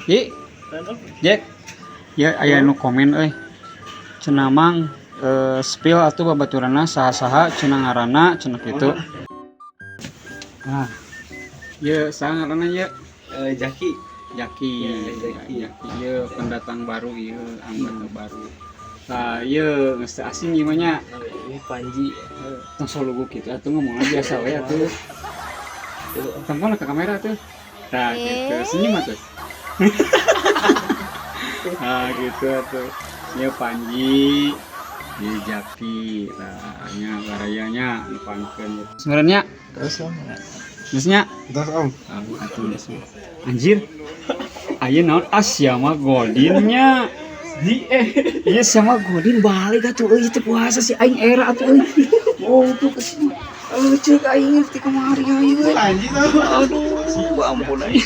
Yi, Jack. Ya, aya nu komen euy. Cenah, Mang, spill atuh babaturanna saha-saha cenah, ngaranna cenah kitu. Ah. Ye, saha ngaranna ye? Jaki. Jaki. Ya, Jaki. Jaki ieu pendatang baru ieu, anggota baru. Nah, ieu geus teu asing ieu mah nya. Ini Panji. Tong solugu kitu atuh, ngomongna biasa we atuh. Tempol ke kamera tuh. Nah, gitu. Senyum atuh. Nah, gitu atuh. Ieu Panji, ieu Jaki. Nah, nya barayanya nepangkeun. Sebenarnya Terus, Om. Geus nya? Terus, Om. Ah, atuh geus. Anjir. Aya naon Asia mah Godinnya. Iya, sama Godin balik atuh euy, teu puasa si aing era atuh euy. Oh, tuh kesini. Ceuk aing ti kamari aing. Anjing tuh. Aduh, ampun aing.